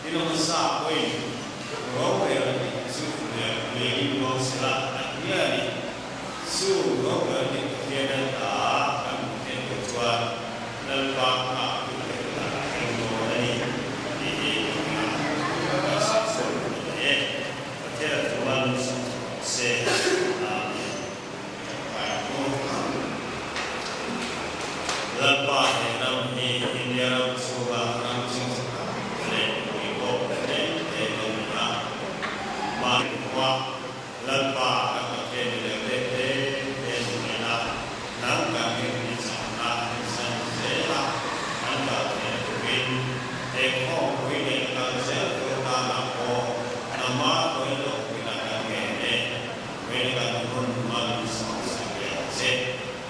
Ni hmasa pawhin rorel dik chu lengin luang sela a ti a ni. Chu rorel dik Pathian a ta kan hmuh theih loh chuan Lalpa nghah tute kutah a thleng dawn a ni tih hi ka sawi chhuak duh a ni e. Pathian a chuan sawi chhuak rawh se. Amen. Lalpa he ram hi India ram chhunga ram chingchhe tak leh pawimawh hle te kan ni a. Mahni khua Lalpa kan Pathian ni leh te te te hnuaina nang kan ring hi chakna an san zel a, an kal theih turin he khawmpui leh kal zel tur tanah pawh nangmah hruai lo puina kan ngen e. Veikan hun man sawmsak leh ang che.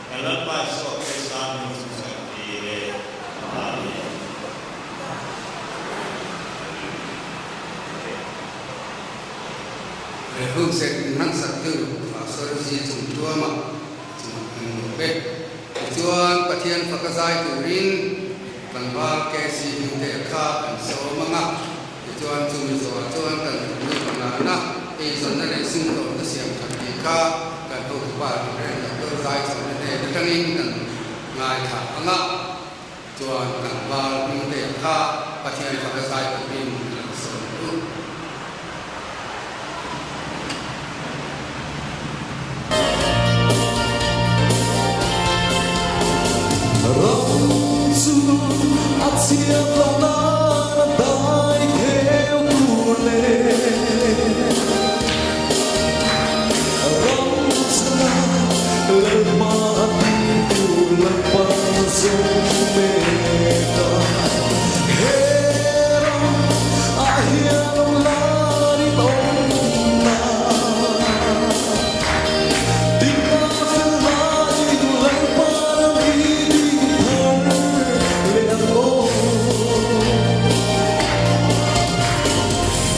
Kan Lalpa Isua Krista hming chu kan ti leh Amen. He hun sek min hmansak tu Pastor Zi Chung Tuama chungah kan lawm e. Tichuan Pathian faka zai turin tlangval KC Hmingtea kha kan sawm ang a. Tichuan chumi zawhah chuan kan thupui pangana eizawnna leh sumdawnna siam that tih kha kan hotupa Rev. Doctor Zaichhawna hnen atangin kan ngaithla ang a, chuan kan val Hmingtea kha Pathian faka zai turin a lo sawi u. Ram chu a chhiat loh nan a dai kheu tur le Ram chana Lalpa a tih tur Lalpa zawng mek a He ram ah hian awm lan in awm na. Dikna fel laiin Lalpa ram hi ding thar leh ang aw.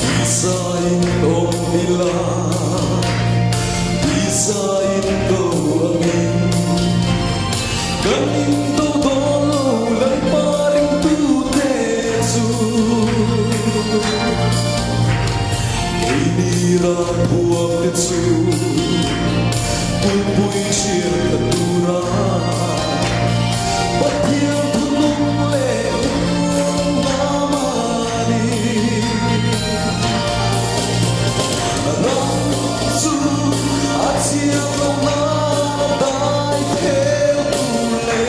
Tisain awm ila, tisain do angin. Kan indo dawn lo Lalpa ringtute chu. Keini ral huam te chu kulhpui chhiar ta tura Pathian thunung leh hnam a ni. Ram chu a chhiat loh nan a dai theu tur le.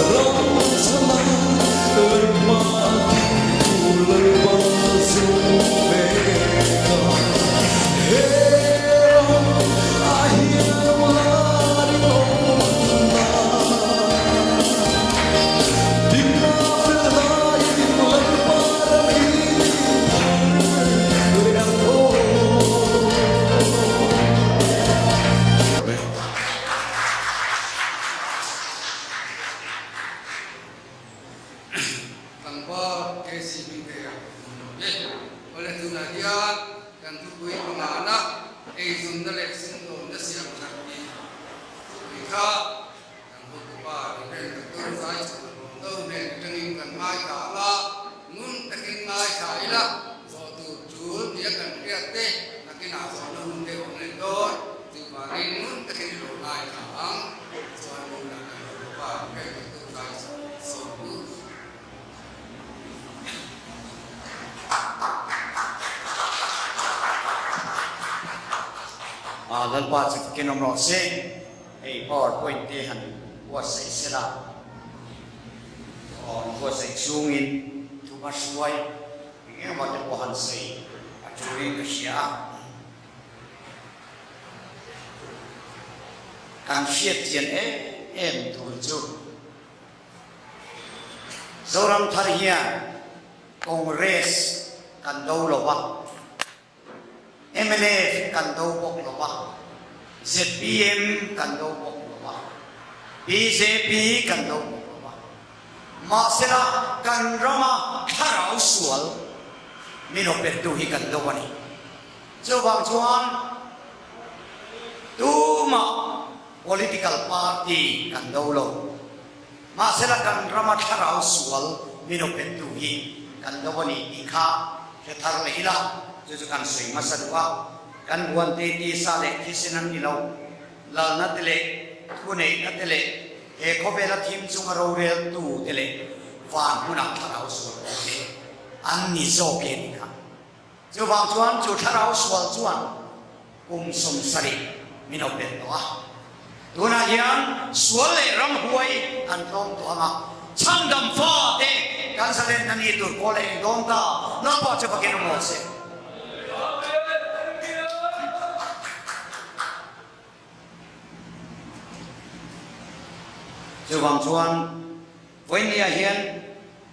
Ram chana Lalpa Tlangval KC Hmingtea hmu lo e. Awle tunah hian kan thupui pangana eizawnna leh sumdawnna siam that tih thupui kha kan hotupa Rev. Doctor Zaichhawna Rawndo hnen atangin kan ngaithla ang a, ngun takin ngaithla ila zawh tur tul nia kan hriat te nakinah zawhna hun te awm leh dawn chuvangin ngun takin i lo ngaithla ang chuan tunah kan hotupa Rev. Doctor Zaichhawna Lalpa chu takin awm rawh se, hei powerpoint te han buatsaih sela, aw an buatsaih chhungin thu a hruai eng emaw te pawh han sawi a tulin ka hria a. Kan hriat chian em em tur chu. Zoram thar hian Congress kan do lo va, mnf kan do bawk lo va, zpm kan do bawk lo va, bjp kan do bawk lo va. Mahsela kan rama thlarau sual min awpettu hi kan do a ni. Chuvang chuan tumah Political party kan do lo. Mahsela kan rama thlarau sual min awpettu hi kan do a ni tih kha hre thar leh ila, chu chu kan sawi hmasa duh a. Kan buante tisa leh thisen an ni lo, lalna te leh thuneihna te leh he khawvela thim chunga roreltu te leh van hmuna thlarau sual awm te an ni zawk e tih kha. Chuvang chuan chu thlarau sual chuan kum 70 min lo belh tawh a. Tunah hian sual leh ramhuai an tlawm tawh ang a, chhandam fa te kan zalen na ni tur pawh leh eng dawn ta, Lalpa chu fakin awm rawh se. Chuvang chuan vawinia hian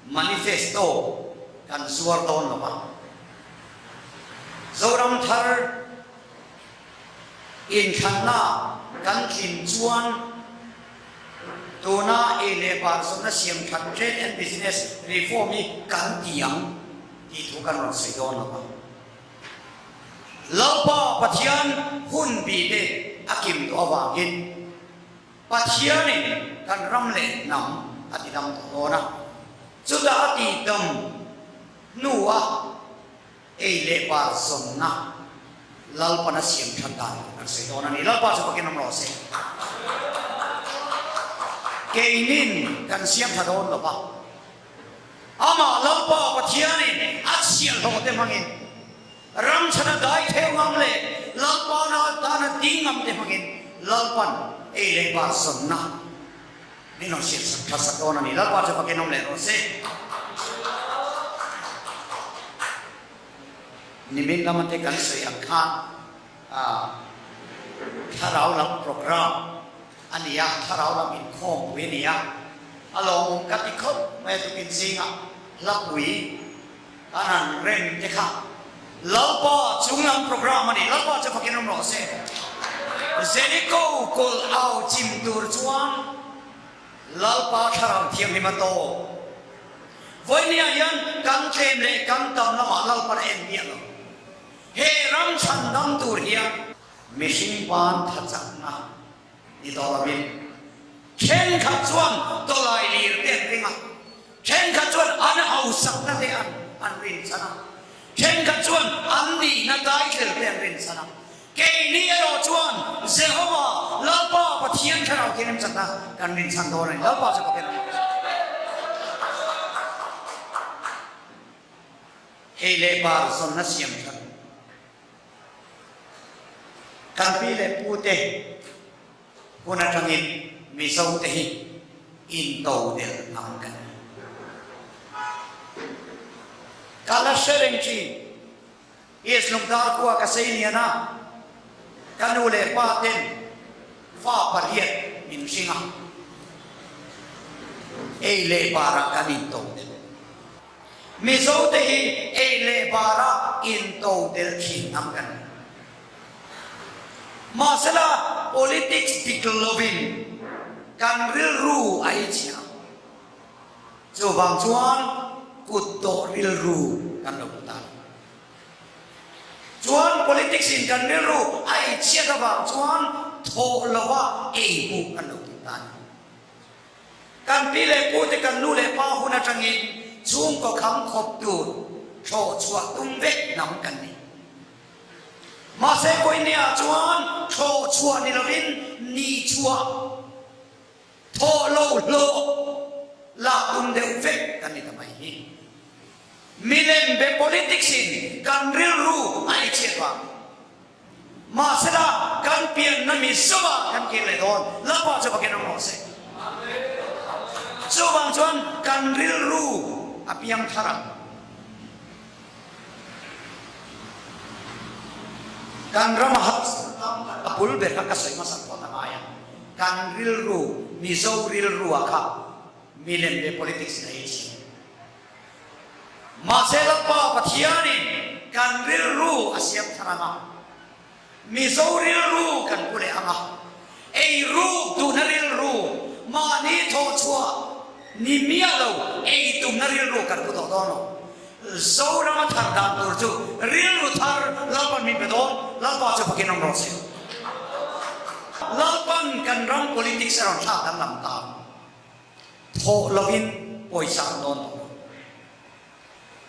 manifesto kan zuar dawn lo va, Zoram thar inthlanna kan tlin chuan tuna ei leh bar zawhna siam that Trade and Business Reform hi kan ti ang tih thu kan rawn sawi dawn lo va. Lalpa Pathian hun bi te a kim tawh avangin Pathianin kan ram leh hnam a ti dam tawh dawn a, chutah a ti dam hnua ei leh bar zawnna Lalpan a siam that dan tur kan sawi dawn a ni. Lalpa chu fakin awm rawh se. Keinin kan siam tha dawn lo va. Amah Lalpa Pathianin a chhiahhlawh te hmangin, ram chhana dai theu ngam leh Lalpa tana ding ngam te hmangin Lalpan ei leh bar zawnna min rawn siamsak tha sak dawn a ni. Lalpa chu fakin awm leh rawh se. Nimin lama te kan sawi ang khan thlarau lam programme a ni a, thlarau lam inkhawmpui a ni a, a lawmawm ka ti khawp mai a tukin zingah hlapui an han rem te kha Lalpa chunglam programme a ni, Lalpa chu fakin awm rawh se. Jericho kawlh au chim tur chuan Lalpa thlarau thianghlim a tawk. Vawinia hian kan tlem leh kan tam lamah Lalpan a en miah lo. He ram chhandam tur hian mihring ban tha chakna ni tawh lovin thenkhat chuan tawlai lir te an ring a, thenkhat chuan an hausakna te an an rinchhan a, thenkhat chuan an nihna taitlel te an rinchhan a. Keini erawh chuan Jehova, Lalpa Pathian Thlarau Thianghlim chakna kan rinchhan dawn a ni. Lalpa chu Pathian a ni. Ei leh bar zawnna siam that kan pi leh pu te hun atangin Mizo te hi intodelh ngam kan ni. Ka la hre reng thin. East Lungdar khua ka sei lian a, ka nu leh pa ten fa pariat min hring a, ei leh barah kan intodelh. Mizo te hi ei leh bara intodelh thin ang kan ni. Mahsela politics dik lovin kan rilru a ei chhia. Chuvang chuan kut dawh rilru kan lo hmu ta lo. Chuan politics in kan rilru a ei chhiat avang chuan thawh lova ei hmuh kan lo tum ta a ni. Kan pi leh pu te kan nu leh pa hun atangin chhungkaw kham khawp tur thlawh chhuah tum vek hnam kan ni. Mahse Koinia chuan thlawh chhuah ni lovin ni chhuah thawh lo hlawh lak tum deuh vek kan ni ta mai hi. Milem be politics in kan rilru a ei chhiat vang. Mahsela kan pianna Mizoa kan kir leh dawn, Lalpa chu fakin awm rawh se. Chuvang chuan kan rilru a piang thar ang. Kan rama harsatna tam tak a bul ber kha ka sawi hmasa phawt a ngai a, kan rilru, Mizo rilrua kha milem leh politics in a ei chhin. Mahse Lalpa Pathianin kan rilru a siam thar ang a, Mizo rilru kan pu leh ang a, eiruk duhna rilru, mahni thawhchhuah ni miah lo ei tumna rilru kan pu tawh dawn lo. Zorama thar dan tur chu rilru thar Lalpan min pe dawn, Lalpa chu fakin awm rawh se. Lalpan kan ram politics a rawn thlak danglam ta. Thawh lovin pawisa an dawn tawh lo.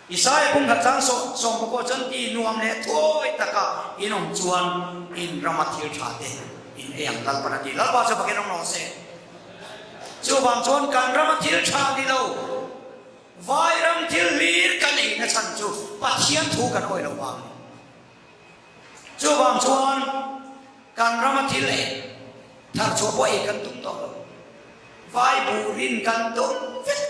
Isaia pumkhat chang sawmpakua chuan ti nuam leh thuawi taka in awm chuan in rama thil tha te in ei ang Lalpan a ti. Lalpa chu fakin awm rawh se. Chuvang chuan kan rama thil tha ni lo, vai ram thil hlir kan ei na chhan chu Pathian thu kan awih loh vang a ni. Chuvang chuan kan rama thil ei thar chhuah pawh ei kan tum tawh lo, vai burin kan tum vek.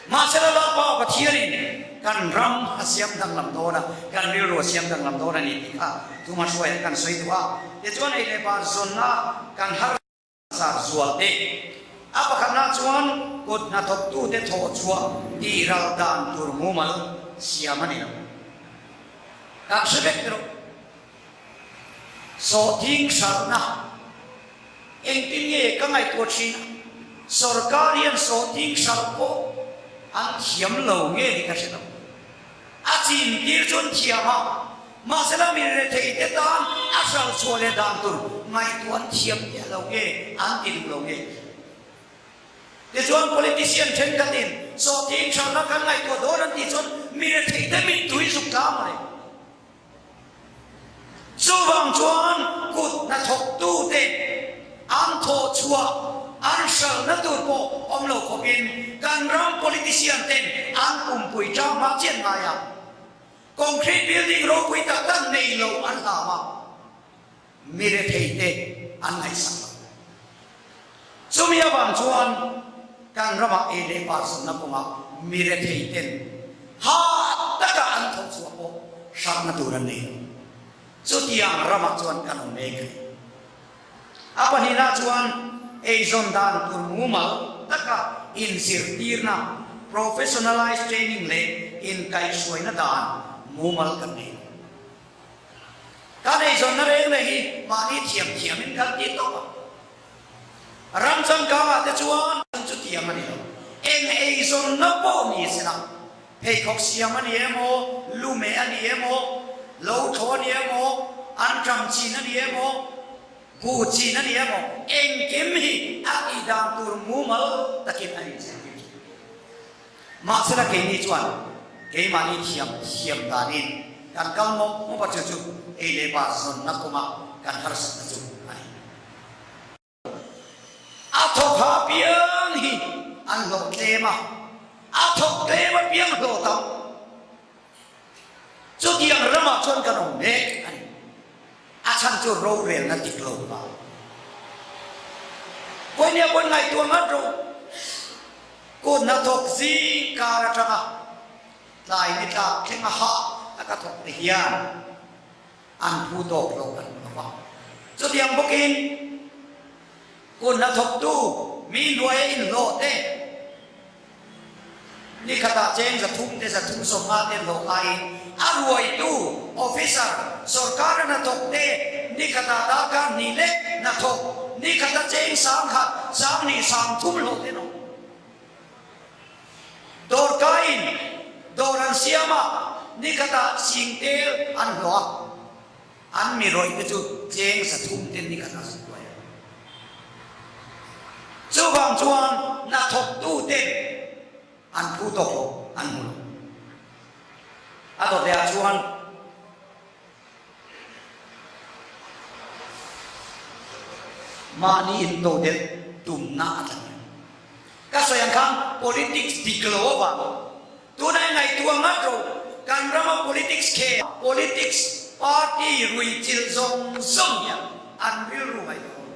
Mahsela Lalpa Pathianin kan ram a siam danglam dawn a, kan rilru a siam danglam dawn a ni tih kha thuma hruaiah kan sawi duh a. Tichuan ei leh bar zawnna kan harsat zual te, a pakhatna chuan kut hnathawktute thawh chhuah tih ral dan tur mumal siam a ni lo. Kan hre vek erawh. Sawhthing hralhna engtin nge ka ngaihtuah thin a, sorkar hian sawhthing hralh pawh an thiam lo nge ni ka hre lo. A chin tir chu an thiam a, mahsela mi rethei te tan a hralh chhuah leh dan tur ngaihtuah an thiam miah lo nge an ti duh lo nge. Tichuan politician thenkhatin sawhthing hralhna kan ngaihtuah dawn an tih chuan mi rethei te mittui zuk tlang a ni. Chuvang chuan kut hnathawktute an thawh chhuah an hralhna tur pawh awm lo khawpin kan ram politician ten an pumpui tang hma chian ngai a, concrete building ropui tak tak nei lo an hlam a. Mi retheite an ngaihsak lo. Chumi avang chuan kan ramah ei leh par zawnna kawngah mi retheiten hah taka an thawh chhuah pawh hralhna tur an nei lo. Chutiang ramah chuan kan awm mek a ni. A pahnihna chuan eizawn dan tur mumal taka inzirtirna, professionalized training, leh inkaihhruaina dan mumal kan nei lo. Kan eizawnna reng reng hi mahni thiam thiamin kan ti tawp a. Ram changkangah te chuan chutiang a ni lo. Eng eizawnna pawh ni se la, pheikhawk siam a ni emaw, lume a ni emaw, lo thaw a ni emaw, anṭam chin a ni emaw, buh chin a ni emaw, engkim hi a tih dan tur mumal takin a inzirtir thin. Mahsela keini chuan keimahni thiam thiam danin kan kal mawp mawp a, chu chu ei leh bar zawnna kawnga kan harsatna chu a ni. A thawk ha apiang hi an hlawh tlem a, a thawk tlem apiang hlawh tam. Chutiang ramah chuan kan awm mek a ni. A chhan chu rorelna dik lo vang. Pawimia pawn ngaihtuah ngat rawh. Kut hnathawk zing kar atanga tlai ni tlak thleng a hah taka thawk te hian an phu tawk lo an hmu lo va. Chutiang bawkin kut hnathawktu mi hnuaia inhlawh te Ni khatah cheng 300 te 350 te hlawh laiin a ruaitu officer sorkar a hnathawk te ni khatah darkar hnih lek hnathawk ni khata cheng 10,000 20,000 30 hlawh te an awm. Dawrkaiin dawr an siam a, ni khatah singtel an hlawh a, an mi rawih te chu cheng 300 te ni khatah zuk ruai a. Chuvang chuan hnathawktuten an phu tawk lo, an hmu lo. A dawteh ah chuan mahni intodelh tumna a tla nia. Ka sawi ang khan politics dik lo avang Tuna i ngaihtuah ngat rawh, kan rama politics khel, politics party ruihchilh zawng zawng hian an rilru ngaihtuah lo.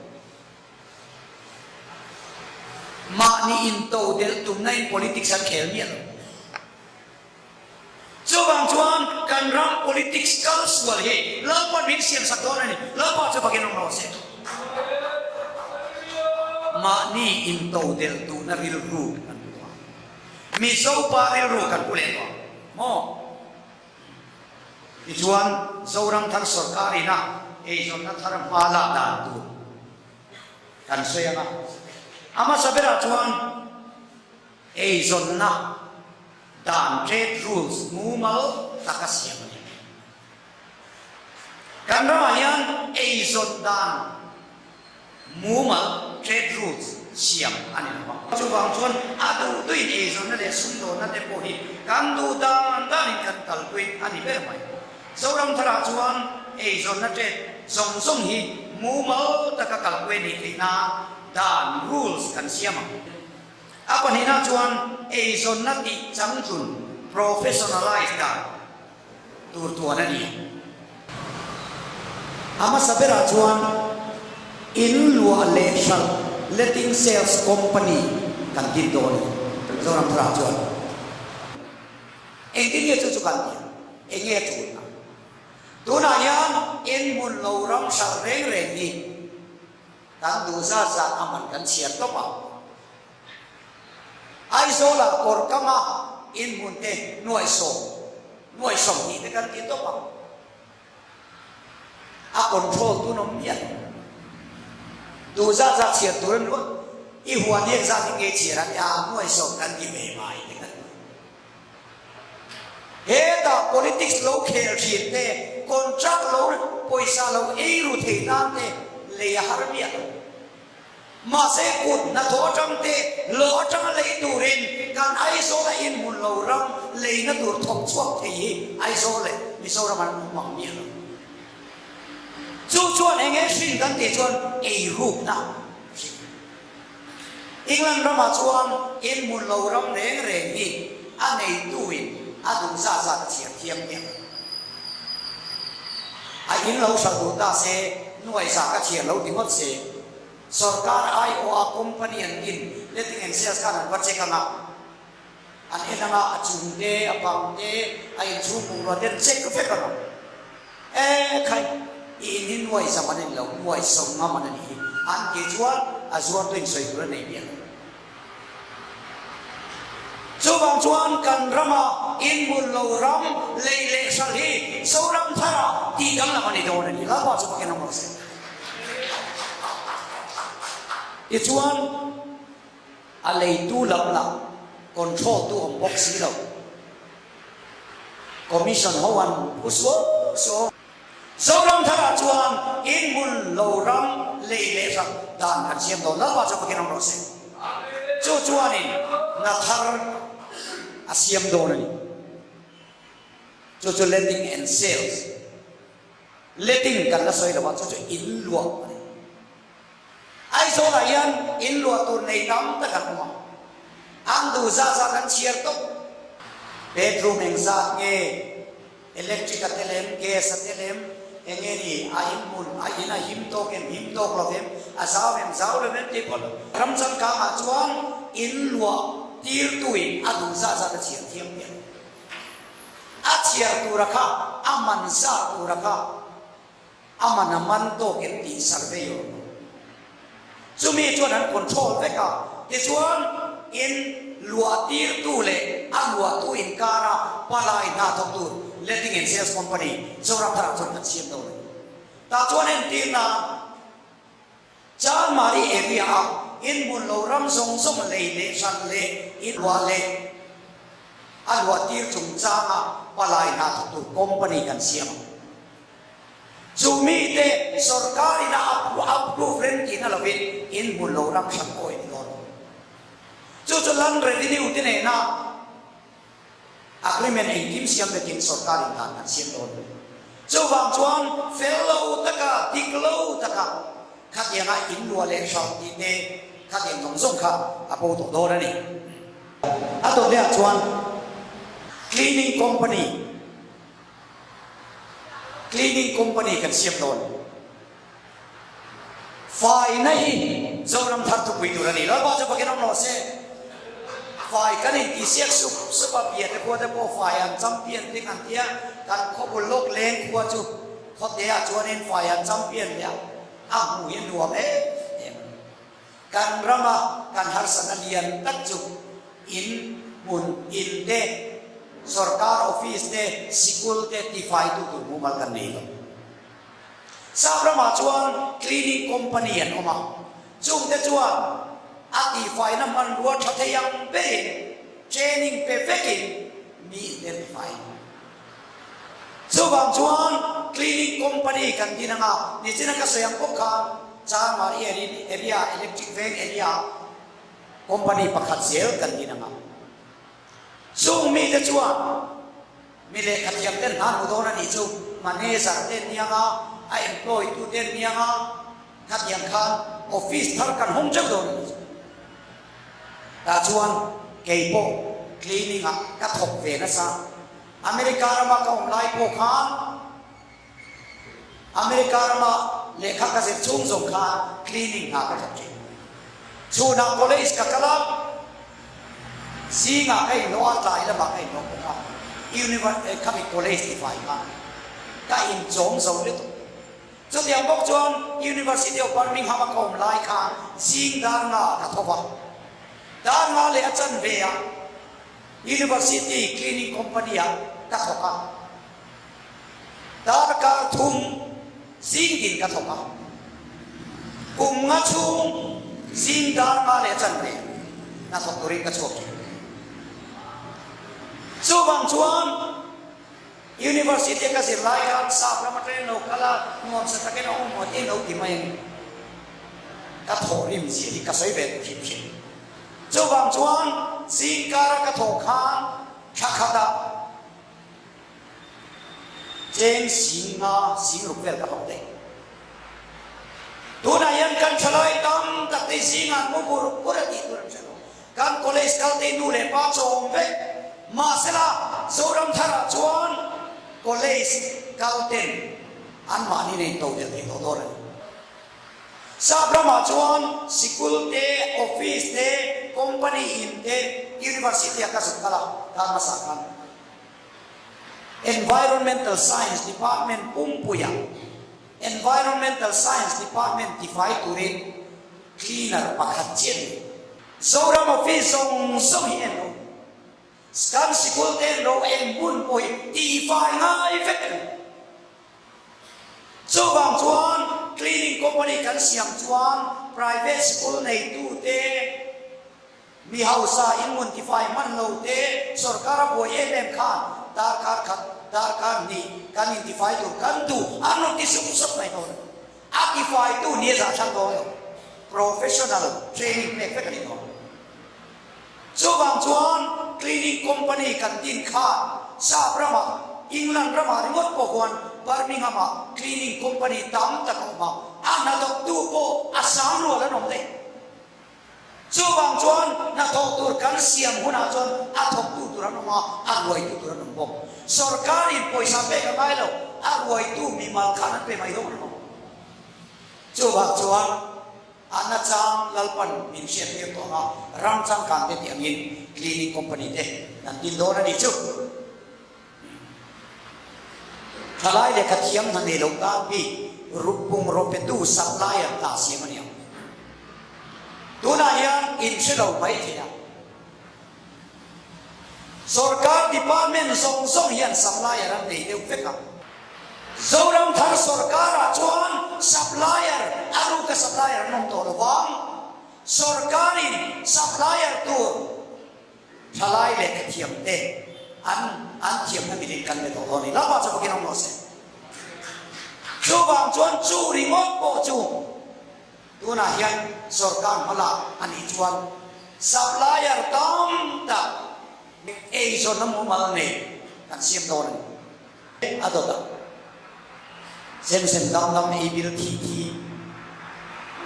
Mahni intodelh tumna in politics an khel miah lo. Chuvang chuan kan ram politics kal sual hi Lalpa'n min siamsak dawn a ni. Lalpa chu fakin awm rawh se. Mahni intodelh duhna rilru kan pu a. Mizo pa rilru kan pu leh tawh maw? Tichuan Zoram thar sorkar ina eizawnna thar hma lak dan tur kan sawi ang a. A hmasa berah chuan eizawnna dan trade rules mumal taka siam a ni. Kan ramah hian eizawn dan mumal, trade rules, siam a ni lo a. Chuvang chuan a duh duhin. Mipuiin eizawnna leh sumdawnna te pawh hi kan duh dan danin kan kalpui a ni ber mai. Zoram tharah chuan eizawnna ṭet zawng zawng hi mumal taka kalpui a nih theih nan dan, rules, kan siam ang. A pahnihna chuan eizawnna tih changtlun, professionalize, dan tur tuan a ni. A hmasa berah chuan in luah leh hralh, letting sales company, kan din dawn a ni. Zoram tharah chuan engtin nge chu chu kan tih ang? Eng nge a tulna? Tunah hian in hmun lo ram hralh reng reng hi kan duh zat zat a man kan chhiar tawp ang. Aizawlah kawr kama in hmun te nuaih sawm, nuaih 20 te kan ti tawp ang. A control tun awm miah lo. Duh zat zat chhiar tur a nuam. I huan hi engzat in nge chhiar a nia, nuaih sawm kan ti ve mai te kan ti. Hetah politics lo khel thin te, contract lo pawisa lo ei ru thei nan te lei a har miah lo. Mahse kut hnathawh atang te hlawh atanga lei turin kan Aizawl a inhmun lo ram leina tur thawk chhuak thei hi Aizawl leh Mizoram an awm ang miah lo. Chu chuan eng nge hrin kan tih chuan eirukna hrin. England ramah chuan inhmun lo ram reng reng hi a neituin a duh zat zat a chhiar thiam miah lo. A in lo hralh duh ta se, nuaihzah ka chhiar lo ti ngawt se, sorkar aiawha company an din letting and sales khan an va check ang a, an en ang a, a chung te, a bang te, a inchhung bungrua te an check vek ang a. E khai, i in hi nuaihzam an en lo, nuaihsawm ngam an a nih hi, an tih chuan a zuartu in sawi tur a nei miah lo. Chuvang chuan kan rama inhmun lo ram lei leh hralh hi Zoram tharah tih danglam a ni dawn a ni. Lalpa chu fakin awm rawh se. Tichuan a leitu lam lah control tu awm bawk si lo. Commission ho an phu suau suau. Zoram tharah chuan inhmun lo ram lei leh hrang dan kan siam dawn Lalpa chu fakin awm rawh se. Chu chuanin hna thar a siam dawn a ni. Chu chu letting and sales. Letting kan la sawi lo a, chu chu in luah a ni. Aizawlah hian in luah tur nei tam tak an awm a, an duh zat zat an chhiar tawp. Bedroom engzat nge? Electric a tel em? Gas a tel em? Eng nge ni? A in hmun, a in a him tawk em? Him tawk lo em? A zau em? Zau lo em? Tih pawh ram changkangah chuan in luah tirtuin a duh zat zat a chhiar thiam miah lo. A chhiar tura kha a man zat tura kha A man a man tawk em tih survey awm lo. Chumi chuan an control vek a, tichuan in luah tirtu leh a luahtu inkara palai hna thawk tur letting and sales company Zoram tharah chuan kan siam dawn a ni. Tah chuan entir nan Chanmari area a inhmun lo ram zawng zawng lei leh hran leh in luah leh a luah tir chungchanga palai hna thawk tur company kan siam ang. Chu mite sorkarin a approve rem tihna lovin in hmun lo ram hran pawh in dawn. Chu chu land revenue te nena agreement engkim siam vekin sorkarin dan kan siam dawn. Chuvang chuan fel lo taka, dik lo taka khatianga in luah leh hralh tih te khatiang zawng zawng kha a bo tawh dawn a ni. A dawt lehah chuan cleaning company, Cleaning company kan siam dawn. Faina hi Zoram thar thupui tur a ni. Lalpa chu fakin awm rawh se. Fai kan intihsiak sup sup a, Biate khua te pawh fai an champion ding an tia, kan khaw bul lawk leng khua chu khawte ah chuanin fai an champion leh a, a hmuh hi a nuam em em a ni. Kan rama kan harsatna lian tak chu in hmun, in te, sorkar office te, sikul te tifaitu tur mumal kan nei lo. Sap ramah chuan cleaning company an awm a, chungte chuan a tihfaina hmanrua tha thei ang berin training pe vekin mi in te an tifai. Chuvang chuan cleaning company kan din anga nichina ka sawi ang bawk khan Chanmari area, Electric Veng area ah company pakhat zel kan din anga. Chung mite chuan mi lehkha thiam ten hna hmu dawn a nih chu manager te an niang a, a employ tu te an niang a, khatiang khan office thar kan hawng teuh dawn a nih chu. Tah chuan kei pawh cleaning ah ka thawk ve nasa. America rama ka awm lai pawh khan America rama lehkha ka zir chhung zawng khan cleaning hna ka thawk thin. Chhunah college ka kal a, zingah ka inhlawh a, tlai lamah ka inhlawh bawk a, Univer khami college ti fai khan ka inchawm zo lutuk. Chutiang bawk chuan University of Birmingham a ka awm lai khan zing dar nga ka tho va, dar nga leh a chanve ah University cleaning company ah ka thawk a. Darkar thum zing din ka thawk a, kum nga chhung zing dar nga leh chanve hna thawk turin ka chhuak thin. Chuvang chuan University a ka zir lai khan sap ram atangin lo kal a, nuamsa takin a awm maw tih lo ti mai a ni. Ka thawhrim zia hi ka sawi ve duh hrim hrim. Chuvang chuan zingkara ka thawh khan thla khatah Cheng sing nga sing ruk vel ka hlawh daih. Tunah hian kan thalai tam tak te zingah mu bur bur a tih tur an hre lo. Kan college kal te nu leh pa chawm vek. Mahsela Zoram tharah chuan college kal ten anmahni nen to del thei tawh dawn a ni. Sap ramah chuan sikul te, office te, company in te, university ah ka zuk kal a, kar hmasa khan. Environmental Science Department pumpuia Environmental Science Department tifai turin cleaner pakhat chiah a ni. Zoram office zawng zawng hi en lo. Kan sikul te en lo, eng hmun pawh hi tifai ngai vek a ni. Chuvang chuan cleaning company kan siam chuan private school neitute, Mi hausa in mun tifai hman lo te sorkar a buai em em khan darkar khat, darkar hnih kan in tifai tur kan duh an rawn ti sup sup mai dawn a ni. A tifai tu ni a zah thlak dawn lo. Professional training pek vek a ni dawn. Chuvang chuan cleaning company kan din khan Sap ramah, England ramah ringawt pawh khuan Birmingham ah cleaning company tam tak a awm a, a hnathawktu pawh a sang rual an awm daih. Chuvang chuan hnathawk tur kan siam hunah chuan a thawktu tur an awm a, a ruaitu tur an awm bawk. Sorkarin pawisa pek a ngai lo, a ruaitu mimal khan an pe mai dawn lo. Chuvang chuan a nachang Lalpan min hriattir tawh ang a, ram changkang te tih angin cleaning company te kan din dawn a nih chu. Thalai lehkha thiam hna nei lo tan bik bungraw petu supplier hna siam a ni ang. Tunah hian in hre lo mai thei a. Sorkar department zawng zawng hian supplier an nei deuh vek a. Zoram thar sorkarah chuan supplier a ruka supplier an awm tawh lo vang. Sorkarin supplier tur. Thalai leh ka thiam te an an thiamna milin kan be tawh dawn a ni. Lalpa chu bawkin awm rawh se. Chuvang chuan chu ringawt pawh chu tunah hian sorkar hmalak a nih chuan supplier tam tak eizawnna mumal nei kan siam dawn a ni. A dawt a, sem sem dam dam ei bil thi thi,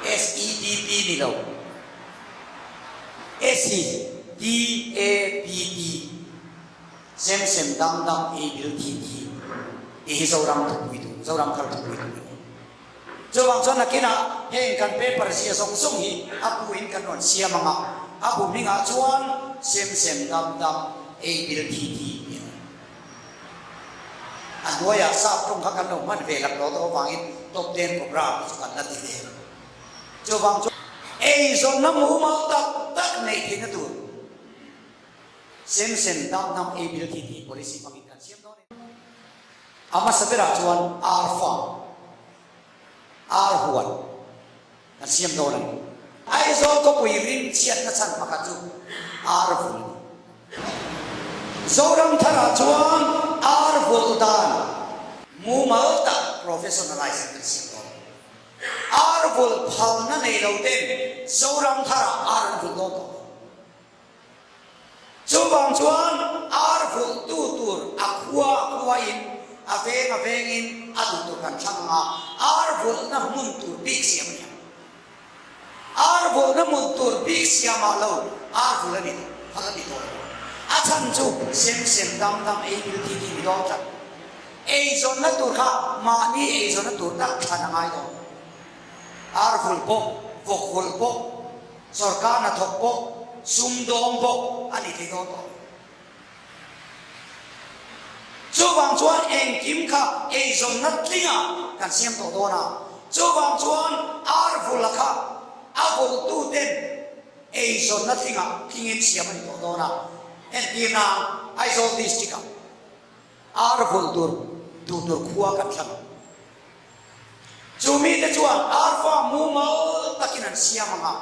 SEDP ni lo, SEDAPT, sem sem dam dam ei bil thi thi tih hi Zoram thupui tur, Zoram thar thupui tur a ni. Chuvang chuan nakinah heng kan paper zia zawng zawng hi a bu in kan rawn siam ang a, a bu hmingah chuan sem sem dam dam ei bil thi thi tih a ni. A hnuaiah sap tawng kha kan lo hman ve lak lo tawh avangin top ten program chu kan la ti ve. Chuvang chuan eizawnna mumal tak tak neih theihna tur sem sem dam dam ei bil thi thi policy hmangin kan siam dawn a ni. A hmasa berah chuan ar farm, ar huan kan siam dawn a ni. Aizawl khawpui rim chhiatna chhan pakhat chu ar vul a ni. Zoram tharah chuan ar vulh dan mumal tak professionalize kan siam dawn. Ar vulh phalna nei lo ten Zoram tharah ar an vulh dawn tawh lo. Chuvang chuan. vulhtu tur a khua a khuain, a veng a vengin a duh tur kan thlang ang a, ar vulhna hmun tur bik siam a ni ang. Ar vulhna hmun tur bik siamah lo ar vulh a ni tawh, phal a ni tawh lo. A chhan chu sem sem dam dam ei bil ti ti ni dawn tlat. Eizawnna tur kha mahni eizawnna tur tak thlan a ngai dawn. Ar vulh pawh, vawk vulh pawh, Sawrkar hnathawk pawh sumdawng bawk a ni thei dawn tawh lo. Chuvang chuan engkim kha eizawnna tlingah kan siam tawh dawn a. Chuvang chuan ar vula kha a vulhtuten eizawnna tlingah tlingin siam a ni tawh dawn a. Entirna Aizawl District-ah ar vulh tur duh tur khua kan thlang. Chu mite chuan arfa mumal takin an siam ang a,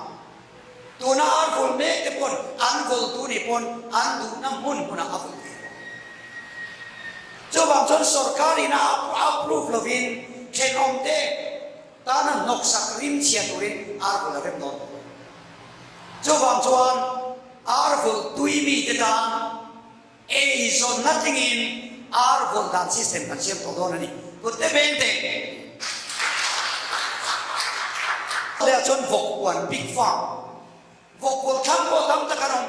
tuna ar vul mek te pawn an vul tu nih pawn an duhna hmun hmunah a vul thei lo. Chuvang chuan sorkarin a approve lovin thenawmte tana hnawksak rim chhia turin ar vul a rem dawn lo. Chuvang chuan ar vul tui mite tan Eizawnna tlingin ar vawlh dan system kan siam tawh dawn a ni. Kutte veng teh. Leh ah chuan vawk huan, pig farm, vawk hual thlang pawh tam tak an awm.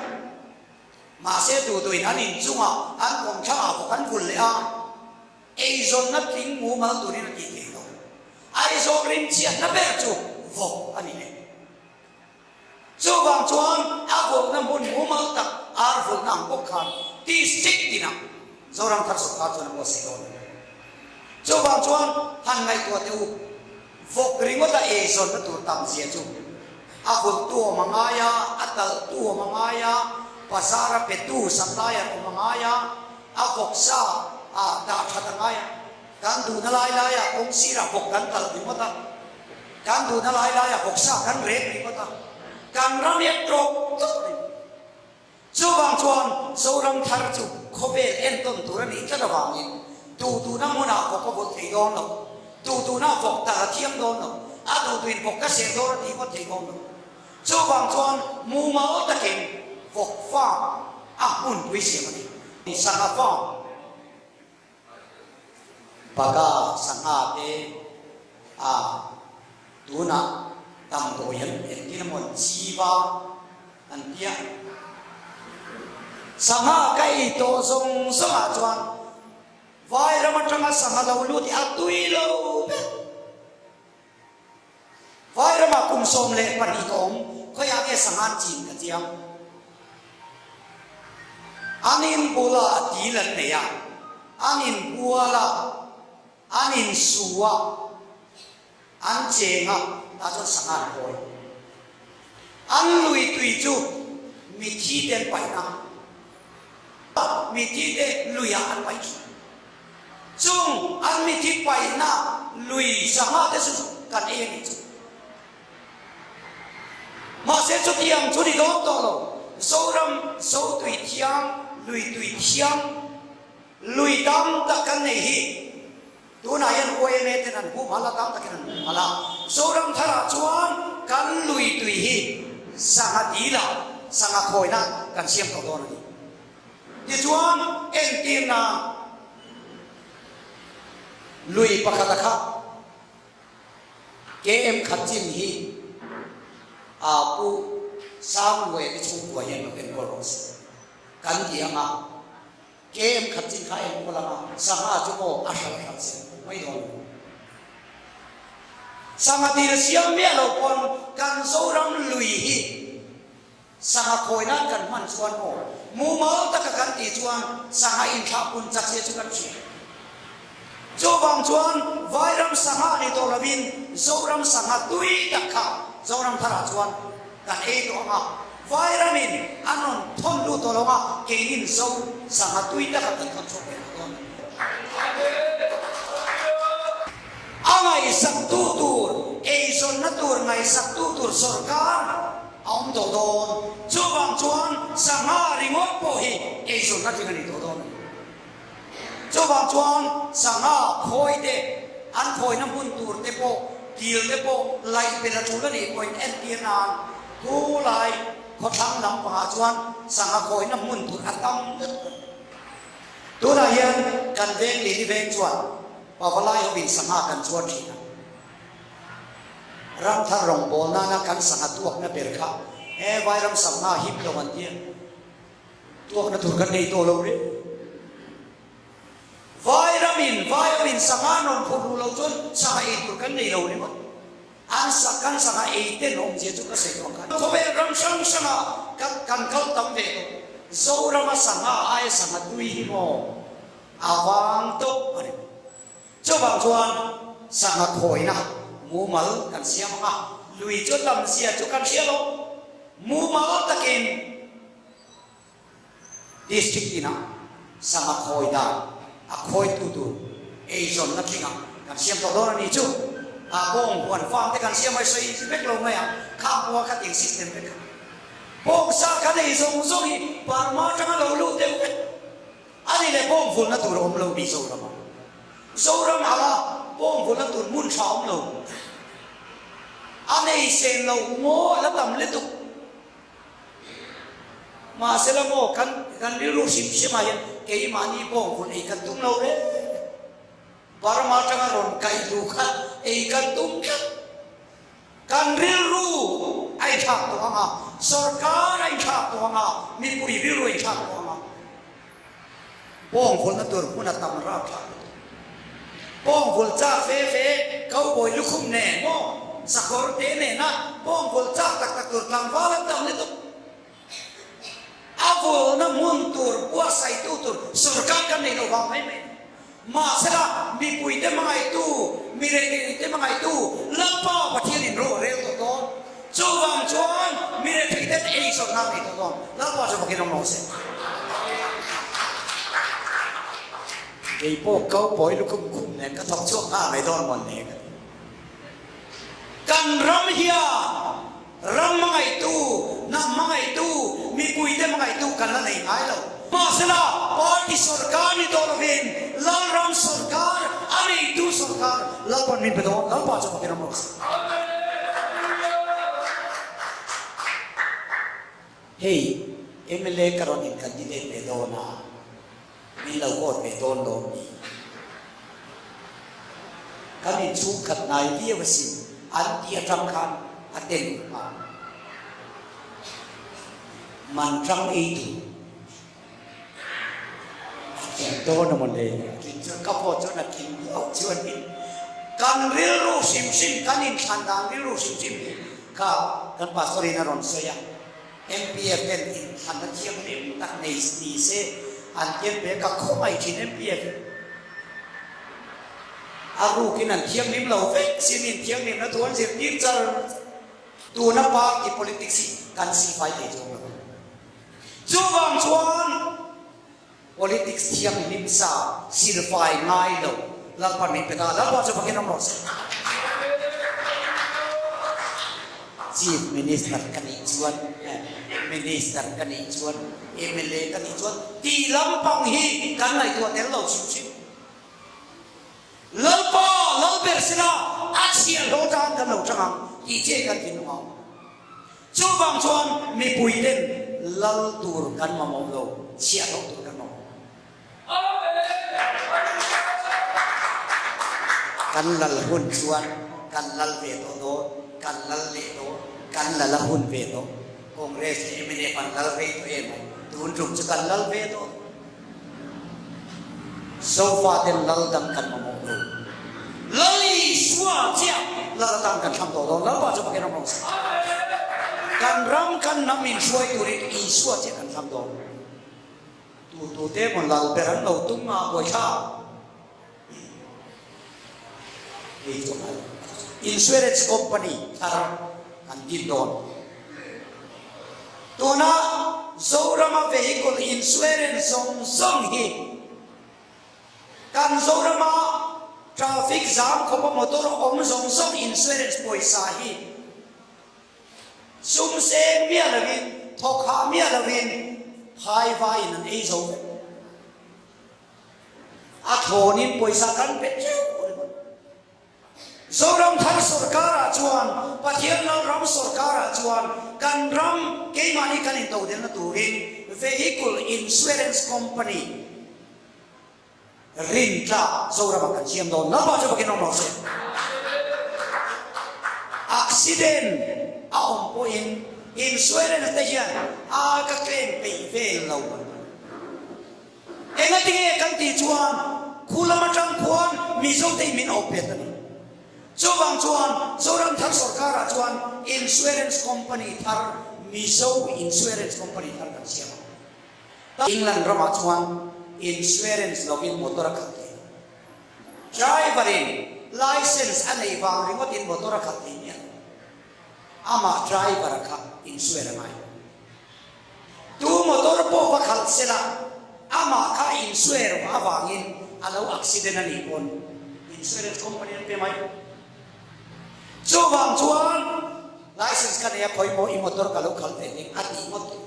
Mahse duh duhin an inchungah an kawmthlangah vawk an vul leh a, eizawnna tling mumal turin a tih theih lo. Aizawl rimchhiatna ber chu vawk a ni leh. Chuvang chuan a vulhna hmun mumal tak ar vulhna ang bawk khan district tinah Zoram thar sawrkar chuan a buatsaih dawn a ni. Chuvang chuan han ngaihtuah teh u, vawk ringawta eizawnna tur tam zia chu a vulhtu awm a ngai a, a talhtu awm a ngai a, bazar a petu supplier awm a ngai a, a vawksa a dah that a ngai a, kan duhna lai laiah kawng sirah vawk kan talh ringawt a. Kan duhna lai laiah vawksa kan rek ringawt a, kan ram hi a tlawk tlawk a ni. Chuvang chuan Zoram thar chu khawvel entawn tur a nih tlat avangin duh duhna hmunah vawk a vawlh thei dawn lo, duh duhna vawk tal a thiam dawn lo, a duh duhin vawk ka seh dawn a tih ngawt thei dawn lo. Chuvang chuan mumal takin vawk farm a hmunpui siam a ni. Sangha farm. Baga sangha te a tunah damdawi an entir emaw an chiva an tia. Sangha ka ei tawh zawng zawngah chuan Vairam atanga sangha lo lut hi a tui lo ber. Vairamah kum 12 ka awm, khawiah nge sangha an chin ka chiang. An inbula dil an nei a, an inbual a, an insu a, an cheng a, tah chuan sangha an hawi. An lui tui chu mithi te an paihna a, mithi te luiah an paih thin. Chung an mithi paihna lui sangha te chu kan ei a nih chu. Mahse chutiang chu ni dawn tawh lo. Zoram Zotui thiang, lui tui thiang, lui tam tak kan nei hi tunah hian YMA ten an humhalh a, tam takin an humhalh a. Zoram tharah chuan kan lui tui hi sangha dilah, sangha khawina kan siam tawh dawn a ni. Tichuan, entirna lui pakhata kha KM khat chin hi a Pu Sangluaia te chhungkua hian lo enkawl rawh se kan ti ang a, KM khat chin kha a enkawl ang a, sangha chu maw a hralh hralh se mai dawn lo. Sangha dil siam miah lo pawn kan Zoram lui hi Sangha khawi nan kan hman chuan aw, mumal taka kan tih chuan sangha inthlah pun chak zia chu kan hria. Chuvang chuan Vairam sangha ni tawh lovin Zoram sangha tui tak kha Zoram tharah chuan kan ei tawh ang a, Vairamin an rawn thawn lut tawh lo ang a, keinin Zo sangha tui taka kan thawn chhuak ve tawh dawn a ni. A ngaihsaktu tur, eizawnna tur ngaihsaktu tur sorkar a awm tawh dawn. Chuvang chuan sangha ringawt pawh hi eizawnna tling a ni tawh dawn a ni. Chuvang chuan sangha khawi te, an khawina hmun tur te pawh, dil te pawh laih belh a tul a nih pawhin entir nan thu lai khawthlang lampangah chuan sangha khawina hmun tur a tam lutuk a ni. Tunah hian kan veng Lili veng chuan Pavalai hovin sangha kan chuar thin a. Ramthar rawngbâwl nana kan sangha tuakna ber kha he Vairam sangha hip lo an tia. Tuakna tur kan nei tawh lo reng. Vairamin, Vaiamin sangha an rawn phurh ru lo chuan sangha ei tur kan nei lo ringawt. An sa, kan sangha ei ten awmzia chu ka sawi tawh ang khan. Khawvel ram hrang hranga kan kan kal tam ve tawh. Zorama sangha aia sangha tui hi maw a vang tawp a ni. Chuvang chuan sangha khawina mumal kan siam ang a, lui chu tam zia chu kan hria lo. Mumal takin District tinah sangha khawi dan a khawitu tur eizawnna tlingah kan siam tawh dawn a ni chu. A bawng huan farm te kan siam mai sawi vek lo mai ang, khang pawha khating system vek kha. Bawngsa kan ei zawng zawng hi Burma atanga lo lut deuh vek. A ni leh bawng vulna tur a awm lo Mizoram ah. Zoram hala bawng vulna tur hmun tha awm lo. A nei sen lo maw a la tam lutuk. Mahsela maw kan kan rilru hrim hrim ah hian keimahni bawng vulh ei kan tum lo reng. Burma atanga rawn kaih duh kha ei kan tum tlat. Kan rilru a inthlak tawh ang a, sorkar a inthlak tawh ang a, mipui rilru a inthlak tawh ang a. Bawng vulhna tur hmun a tam rapthlak lutuk. Bawng vulh chak fe fe cowboy lukhum nen maw sakawr te nena bawng vulh chak tak tak tur tlangval an tam lutuk. A vulna hmun tur buatsaihtu tur sorkar kan nei lo vang mai mai. Mahsela, mipuite hmangaihtu, mi retheite hmangaihtu Lalpa Pathianin ro a rel tawh dawn. Chuvang chuan mi retheiten eizawn nan nei tawh dawn. Lalpa chu fakin awm rawh se. Kei pawh cowboy lukhum khum nen ka thawk chhuak nghal mai dawn mawn le ka ti. Kan ram hian ram hmangaihtu, hnam hmangaihtu, mipuite hmangaihtu kan la nei ngai lo. Mahsela, party sorkar ni tawh lovin Lalram sorkar, a neitu sorkar Lalpan min pe dawn, Lalpa chu fakin awm rawh se. Hei, mla ka rawn in candidate ve dawn a, Min lo vote ve dawn lo mi? Kan inchhungkhat ngai viau asin an tih atang khan a tel u a. Man tang ei tur a tling dawn a maw le? A tling chuan ka vote chuan a tling viau chuanin kan rilru hrim hrim, kan inthlan dan rilru hrim hrim hi kha kan pastor in a rawn sawi a. MPF ten inthlanna thianghlim tak nei ni se an tian ve ka khawngaih thin MPF hi. A rukin an thianghlim lo vek sin in thianghlimna thu an zirtir char char. Tuna party politics hi kan sifai thei chuang lo. Chuvang chuan Politics thianghlim sa silfai ngai lo Lalpa min pe ta, Lalpa chu fakin awm rawh se. Chief Minister ka nih chuan, Minister ka nih chuan, mla ka nih chuan tih lampang hi kan ngaihtuah tel lo hrim hrim. Lalpa, Lalber sinah a chhiahhlawh tan kan lo chang ang tih chiah hi kan thinlung a awm. Chuvang chuan mipuiten lal tur kan mamawh lo, chhiahhlawh tur kan mamawh. Kan lal hun chuan kan lal ve tawh dawn, kan lal leh dawn, kan lal a hun ve tawh. Congress leh mnf an lal rei tawh em ai, tun tum chu kan lal ve tawh. Zofa ten lal dang kan mamawh lo. Lal Isua chiah lal atan kan thlang tawh dawn. Lalpa chu pakin ram rawh se. Kan ram kan hnam in hruai turin Isua chiah kan thlang dawn. Tu tu te maw lal ber an lo tum a buaithlak. Hei chu a Insurance company thar kan din dawn. Tuna Zorama vehicle insurance zawng zawng hi kan Zorama traffic zam khawpa motor awm zawng zawng insurance pawisa hi sum seng miah lovin, thawk hah miah lovin phai vaiin an ei zo vek. A thlawnin pawisa kan pe teuh ringawt. Zoram thar sorkarah chuan, Pathian lal ram sorkarah chuan kan ram keimahni kan intodelna turin Vehicle Insurance Company. Rintlak Zoramah kan siam dawn Lalpa chu bakin awm rawh se. Accident a awm pawhin insurance te hian a ka claim peih vel lo an ti. Engatinge kan tih chuan khu lam atang khuan Mizo te min awp bet a ni. Chuvang chuan Zoram thar sorkarah chuan insurance company thar Mizo Insurance Company thar kan siam a. England ramah chuan insurance lovin motor a khalh thei lo. Driver in license a neih vang ringawtin motor a khalh thei miah lo. Amah driver a kha insure a ngai. Tu motor pawh va khalh sela, amah kha insure avangin a lo accident a nih pawn insurance company an pe mai. Chuvang chuan license ka nei a khawi maw i motor ka lo khalh ve ning a tih ngawt tur.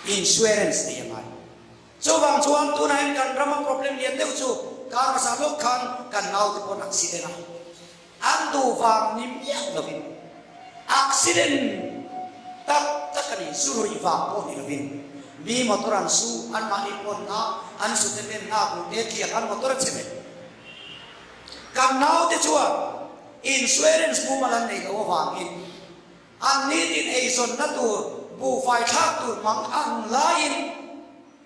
Insurance nei a ngai. Chuvang chuan tunah hian kan rama problem lian deuh chu kar hmasa lawk khan kan naute pawn accident a. An duh vang ni miah lovin, accident tak tak a ni, zu ruih vang pawh ni lovin, mi motor an su, anmahni pawn hna, an su te ten hna hmuh te tliak an motor a chhe vek. Kan naute chuan insurance mumal an neih loh avangin an nitin eizawnna tur buhfai thlak tur mang ang laiin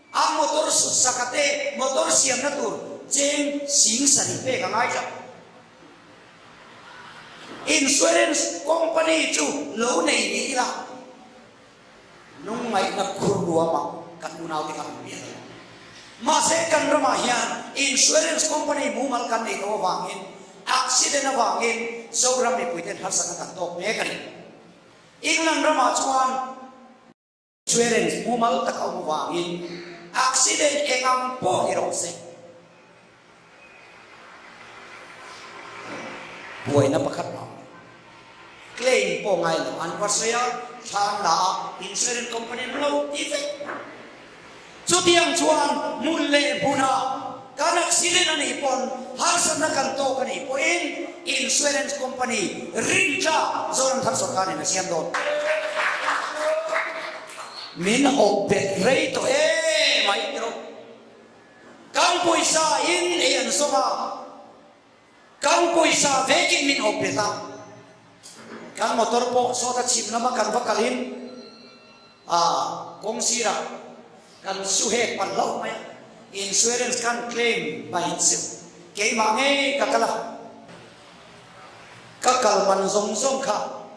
a motor sut saka te motor siamna tur cheng 70,000 pek a ngai tlat. Insurance company chu lo nei ni ila, lungngaihna khur ruamah kan unaute kha an pian lo. Mahse kan ramah hian insurance company mumal kan neih loh avangin accident avangin Zoram mipuiten harsatna kan tawk mek a ni. England ramah chuan. Insurance mumal tak a awm avangin accident eng ang pawh ni rawh se. Buaina pakhat mah awm lo. Claim pawh ngai lo. An va sawi a, thla an la a, insurance company an lo ti vek. Chutiang chuan hmun leh hmunah kan accident a nih pawn harsatna kan tawk a nih pawhin insurance company rintlak Zoramthar sorkarin a siam dawn. Min awp bet rei tawh em mai ti rawh. Kan pawisa in ei an zawng a, kan pawisa vekin min awp bet a. Kan motor pawh sawta chhim lama kan va kalin a kawng sirah kan su hek palh hlauh mai a, insurance khan claim mai zeuh keimah ngei ka kal a, ka kal man zawng zawng kha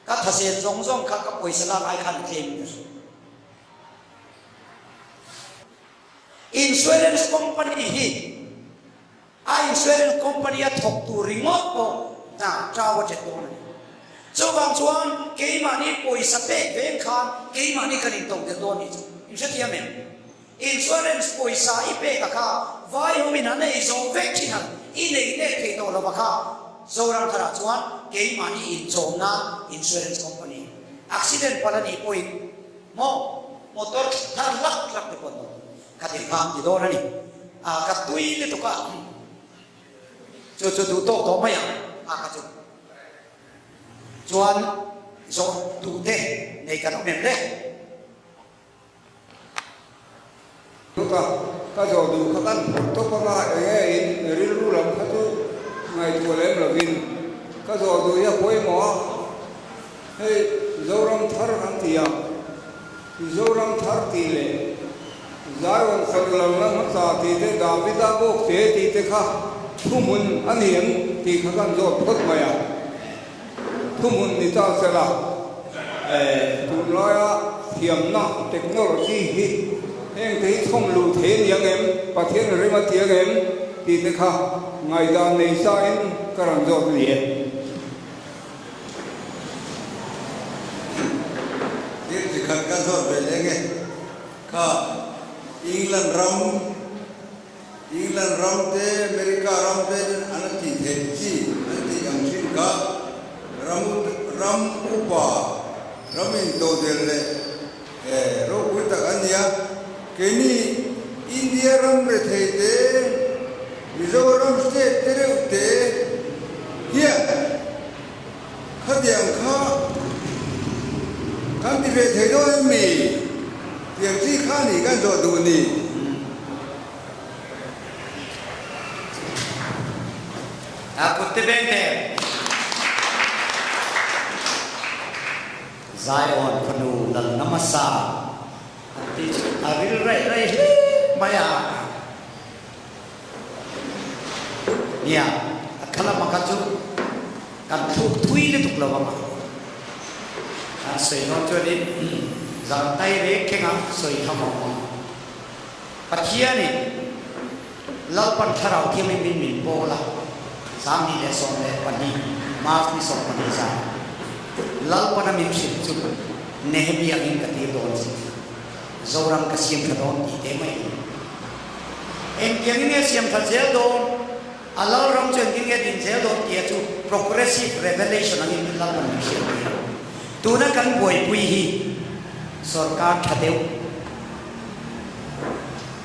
ka thasen zawng zawng kha ka pawisa lak ai khan claim ber. Insurance company hi A insurance company a thawk tur ringawt pawh hna chau a ṭet dawn a ni. Chuvang chuan keimahni pawisa pek veng khan keimahni kan intawk del dawn nih chu in hrethiam em? Insurance pawisa i pek a kha vai ho in an ei zawh vek thin ang i nei let thei tawh lo a kha Zoram tharah chuan keimahni inchawm nan insurance company accident palh a nih pawhin maw motor thar hlak hlak te pawh an awm. Ka ti nghak ti dawn a ni. A ka tui lutuk a, chu chu duh tawk tawh mai ang a ka chu. Chuan zawh duh te nei kan awm em le? Luka, ka zawh duh kha kan phawrh tawp anga eng nge in rilru lam kha chu ngaihtuah lem lovin ka zawh duh hi a pawimawh a, hei Zoram thar kan ti a. Mizoram thar tih leh Zion khaw lo la hmasa tih te Davida bawk te tih te kha thuhmun a ni em tih kha kan zawt phawt mai a. Thuhmun ni ta sela tunlaia thiamna technology hi heng te hi chhawm luh thei a ni ang em, Pathian rem a ti ang em tih te kha ngaihdan nei sa in ka rawn zawt a ni e. Thil chi khat ka zawt ve leng e. Kha England ram, England ram te, America ram te in an la tih theih chi an tih ang thin kha ram ram upa, ram intodelh leh ropui tak an nia. Keini India ram rethei te, Mizoram state te reuh te hian khatiang kha kan ti ve thei dawn em mi? Tiang chi kha ni kan zawh duh ni. Kut te beng teh. Zion fanu lal namasa an tih chu a ril raih raih hle mai a. Nia, a khalam a kha chu kan thluk thui lutuk lo ang a. An sawi dawn chuanin zan tai rek thleng a sawi tham awm ang. Pathianin Lalpan Thlarau Thianghlim in min pawl a, 2012 March ni 12 zan Lalpana min hrilh chu Nehemia angin ka tir dawn che. Zoram ka siam tha dawn tih te mai a ni. Engtiangin nge siam tha zel dawn? A Lalram chu engtin nge din zel dawn tia chu progressive revelation angin Lalpan min hriat tir a. Tuna kan buaipui hi sorkar tha deuh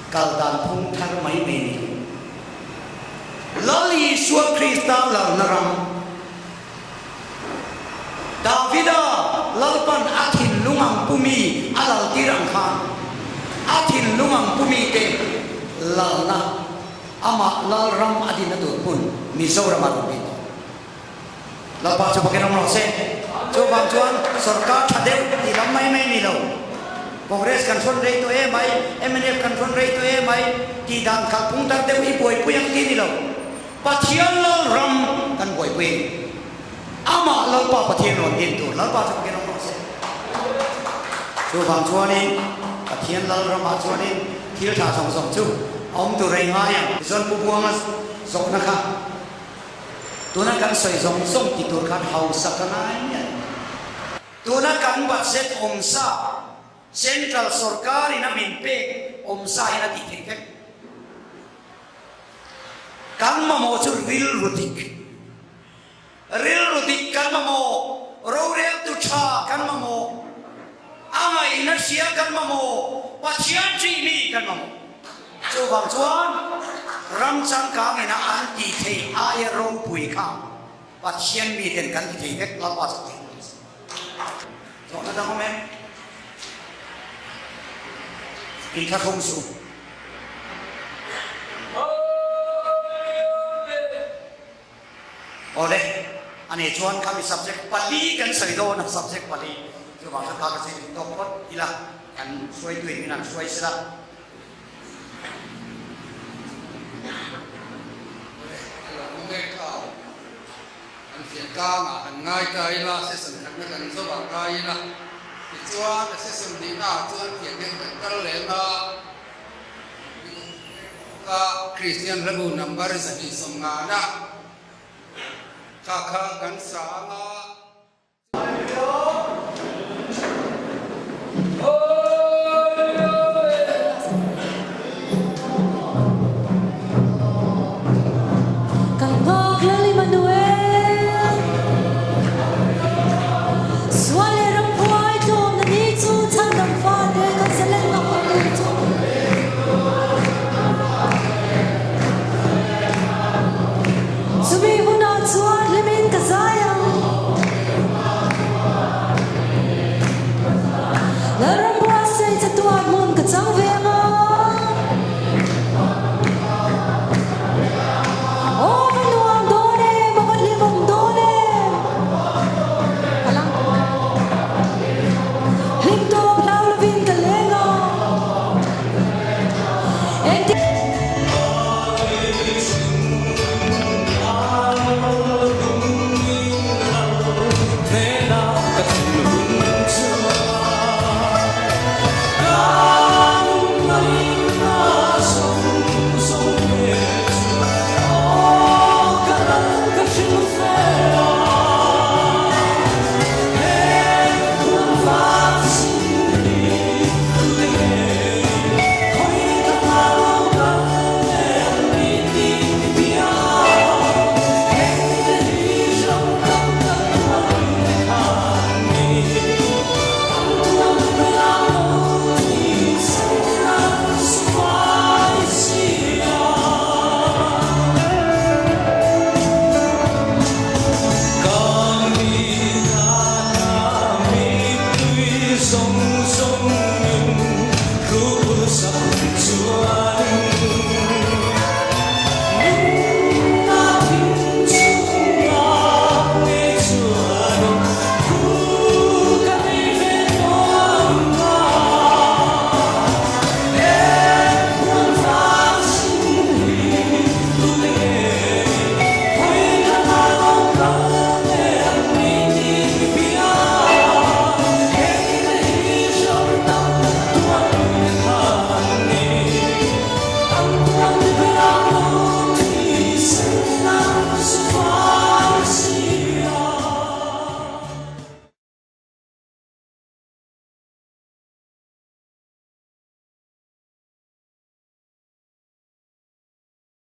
kal dan phung thar mai mai ni lo. Lal Isua Krista lalna ram Davida Lalpan a thinlung ang pumi a lal tir ang khan a thinlung ang pumi te lalna Amah Lalram a dinna tur hmun Mizoram a rawn din tawh. Lalpa chu pakin awm rawh se. Chuvang chuan sorkar tha deuh tih lam mai mai ni lo. Congress kan hrawn rei tawh em ai, mnf kan hrawn rei tawh em ai tih dan kalphung tar deuh hi buaipui ang tih ni lo. Pathian Lalram kan buaipui a ni. Amah Lalpa Pathian rawn din tur Lalpa chu pakin awm rawh se. Chuvang chuanin Pathian Lalramah chuanin thil tha zawng zawng chu a awm tur a i ngai ang. Tichuan Pu Buanga zawhna kha tuna kan sawi zawng zawng ti tur khan hausa ka ngai miah lo. Tuna kan budget awmsa Central sorkarin a min pek awmsa hian a tih theih vek. Kan mamawh chu rilru dik. Rilru dik kan mamawh, roreltu tha kan mamawh, a ngaihna hria kan mamawh, Pathian ṭih mi kan mamawh. Chuvang chuan ram changkang ina an tih theih aia ropui kha Pathian miten kan ti thei vek Lalpa chu thei a ni. Zawhna dang awm em? Inthlahrung suh. Awle, ani chuan khami subject pali kan sawi dawn a, subject pali chuvang chuan kha ka sawi duh tawk phawt ila, kan hruaituin min han hruai sela. Awle, a lo awm e kha, kan fiah tlangah han ngai ta ila, session khatna kan zawhah ngai ila, tichuan a session hnihnaah chuan fiah hian kan kal leh ang a. Ka Kristian hlabu number 250 kha kha kan sa ang a.